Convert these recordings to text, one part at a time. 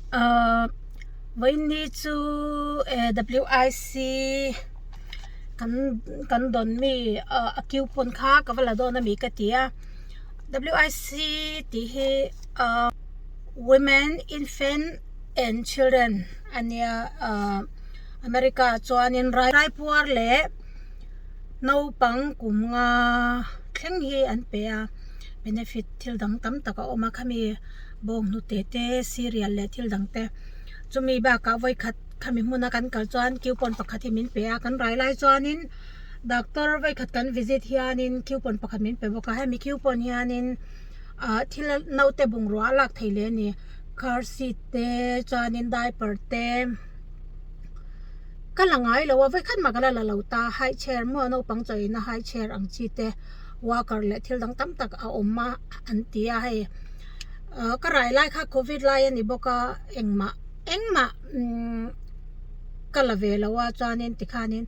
Ahh vawiini chu WIC kan kan dawn mi ah a coupon kha ka va la dawn a mi ka ti a WIC tih hi ahh women infant and children a nia ahh America ah chuanin raipuar leh naupang kum nga thleng hi an pe a benefit thil dang tam tak a awm a khami. Bawng hnute te cereal leh thil dang te chumi bakah vawikhat khami hmuna kan kal chuan coupon pakhat hi min pe a kan rai lai chuanin doctor vawikhat kan visit hianin coupon pakhat min pe bawk a hemi coupon hianin ah thil naute bungrua a lak theih leh a ni car seat te chuanin diaper te ka la ngai lo a vawikhat mah ka la la lo ta high chair maw naupang chaw eina high chair ang chi te walker leh thil dang tam tak a awm a an ti a hei ah ka rai lai kha covid lai a ni bawk a engmah engmah umm ka la ve lo a chuanin tikhanin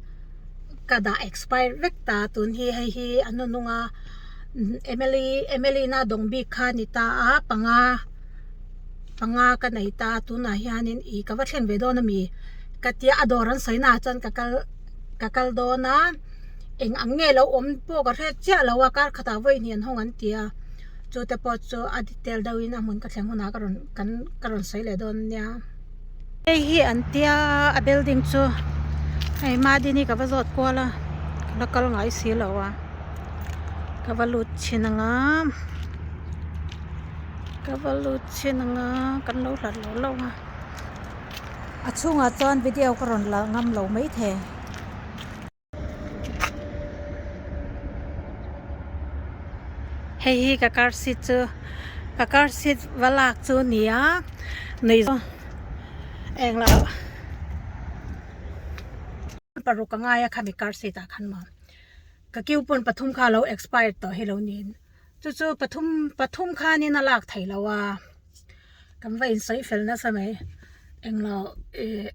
ka dah expire vek ta tun hi hei hi a hnuhnung a Emily Emily na dawng bik kha a ni ta a panga panga ka nei ta a tunah hianin ih ka va thlen ve dawn ami ka tia a dawr an sawi naah chuan ka kal ka kal dawn a. Eng ang nge lo awm pawh ka hre chiah lo a kar khatah vawi hnih an hawng an ti a chu te pawh chu a detail deuh in a hmun ka thleng hunah ka rawn kan ka rawn sawi leh dawn nia. Hei hi an tia a building chu hei Madini ka va zawt kual a ka la kal ngai si lo a ka va lut chhin anga ka va lut chhin anga kan lo hlat lo lo a a chhungah chuan video ka rawn la ngam lo maithei. Hei hi ka car seat chu ka car seat va lak chu a ni a nui eng lah paruk a ngai a khami car seat ah khan maw ka coupon pathum kha a lo expired tawh hi lo niin chu chu pathum pathum khanin a lak theih loh a kan va insawi fel nasa mai englo ih.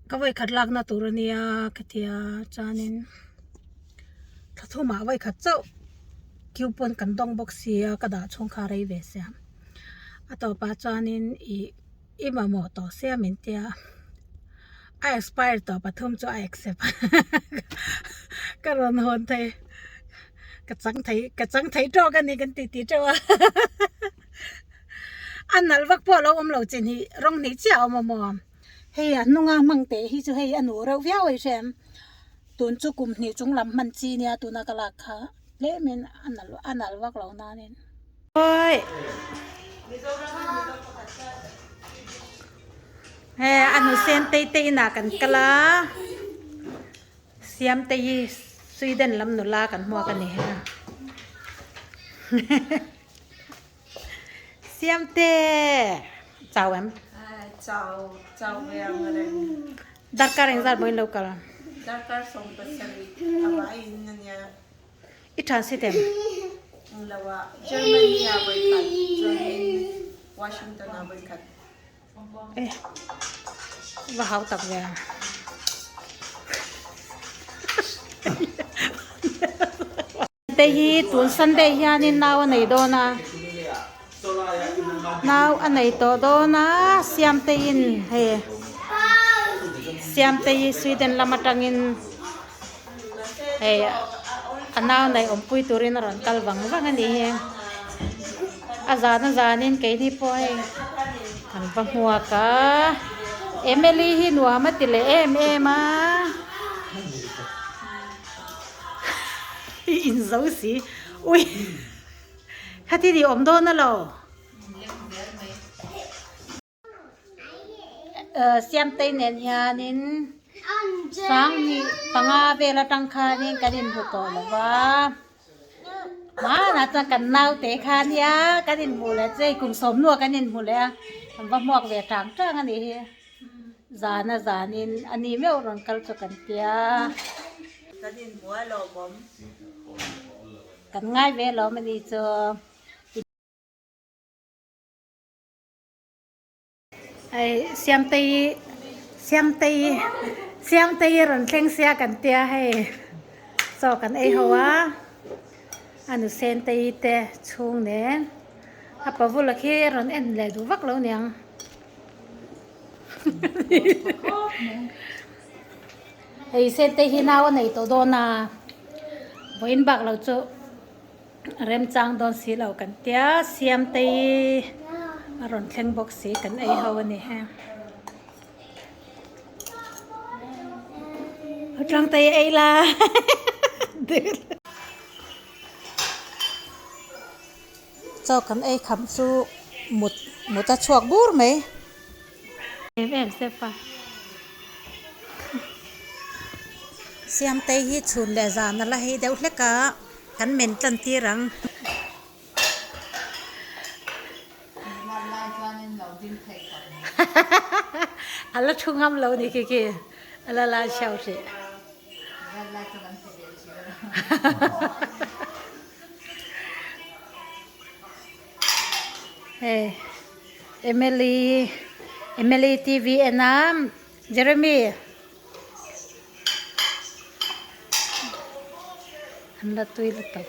Ka vawikhat lakna tur a nia ka ti a chuanin thla thumah vawikhat chauh coupon kan dawng bawk sia ka dah chhung kha rei ve sia a tawpah chuanin ih i mamawh tawh sia min tia a expire tawh pathum chu a accept ka rawn hawn thei ka chang thei ka chang thei tawk a ni kan ti ti teuh a. A nalh vak pawh a lo awm lo chin hi rawng hnih chiah a awm a maw hei a hnunga hmang teh hi chu hei a nu reuh viau a i hre em tun chu kum hnih chung lam hman chi nia tuna ka lak kha tlemin a nalh a nalh vak lo nanin. Hei a nu sen tei te inah kan kal a. Siamte hi Sweden lam nula kan hmuak a ni a. Siamte chau em? Chau, chau ve ang reng. Darkar engzat maw in lo kal? Darkar 17 a vai in a nia. I transit em? Lo a, Germany ah vawikhat, chuanin Washington ah vawikhat. Eh va hau tak ve ang. Te hi tun Sunday hianin nau a nei dawn a nau a nei tawh dawn a Siamteiin hei Siamtei Sweden lam atangin hei a nau neih awmpui turin a rawn kal vang vang a nih hi a zan a zanin keini pawh hei kan va hmuak a Emily hi nuam a ti leh em em a i inzo si ui khati ni awm dawn a lo. Siamtei nen hianin sanghnih panga vel atang khanin kan inhmu tawh lo va hmanah chuan kan naute kha ania kan inhmuh leh chu hei kum sawmhnua kan inhmu leh a kan va hmuak ve tang tang a nih hi zana zanin a ni meuh rawn kal chu kan tia. Kan ngai ve alawm a ni chu. Hei Siamtei Siamtei Siamtei rawn thleng sia kan tia hei chaw kan ei ho a a nu Sentei te chhung nen A pavula khi a rawn en leh duh vak lo niang. Hei Sente hi nau a nei tawh dawn a, vawiin bak lo chu remchang dawn si lo kan tia, Siamtei a rawn thleng bawk si kan ei ho a ni he. Tangtei ei la. Chaw kan ei kham chu mut mut a chhuak bur mai. Em em step a. Siamtei hi chhun leh zan a la hei deuh hlek a, kan men tlan tir ang. A la thu ngam lo ni khi khi a la la chhiau hrih. Hei Emily Emily TV en a Jeremy an la tui lutuk.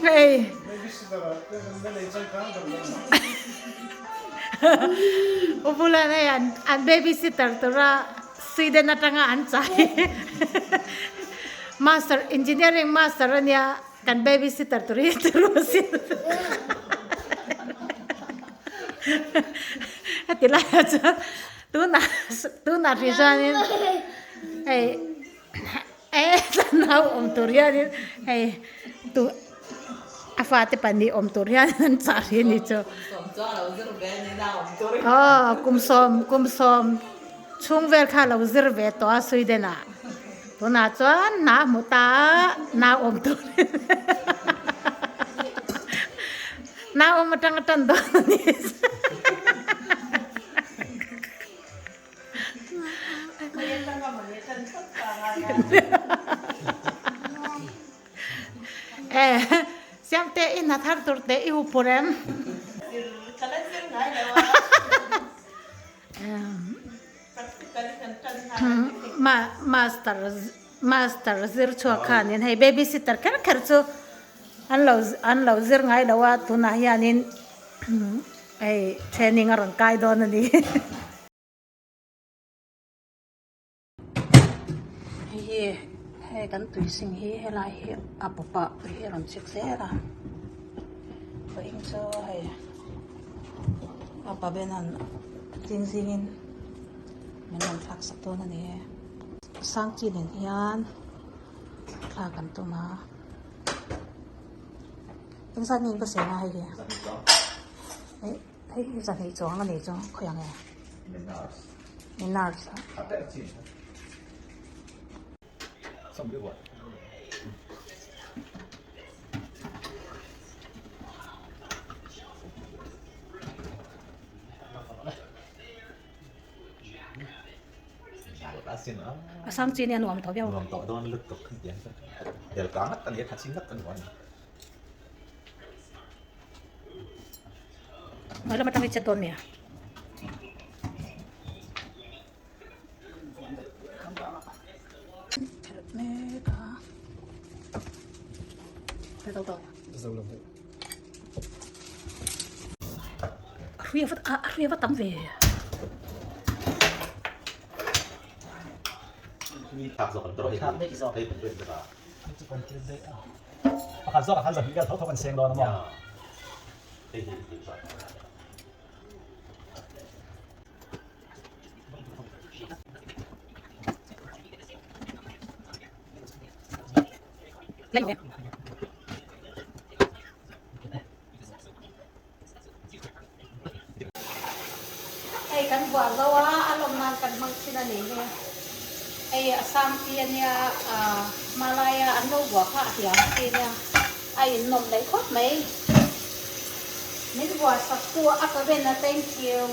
Hei U Bulan hei an babysitter tura Sweden atanga an chai master engineering master ania kan babysitter tur hi turu asin heti laiah chuan tunah tunah hrih chuanin hei eh nau awm tur hianin hei tu a fate pahnih awm tur hian an chah hrih a ni chu aw kum sawm kum sawm chhung vel kha a lo zir ve tawh a Sweden ah tunah chuan hna a hmu ta a nau awm tur nau awm atanga tan dawn a ni. Eh, Siamte i hna thar tur teh i huphur em? Master master zir chhuak khanin hei babysitter kher kher chu an lo an lo zir ngai lo a tunah hianin hei training a rawn kai dawn a ni. Hei hi hei kan tui sing hi helai hi a pawp ah tui hi a rawn chik zel a vawiin chu hei a pa ben an zing zing in min rawn thlak sak dawn a ni e sang chi nen hian thlak an tum a engzat nge in ka sawi na hei hi hei hi zahnih chuang a ni chu khawi ang e. Nurse a sang chi nia nuam tawh viau nuam tawh dawn lutuk del ka ngat ani a tha chi ngat ani Hnuai lam atang i chet dawn nia. A hruai va tam ve. Pakhat zawk a khan zahnih vel tho tho kan seng dawn a maw? Hei kan buah zo a, a lawm nan kan hmang thin a ni hi. Hei a sang chi a nia, ah hmalaia an lo buah kha a hliam chi a nia, a innawm leh khawp mai. Min buah sak tu a ka ben a thank you.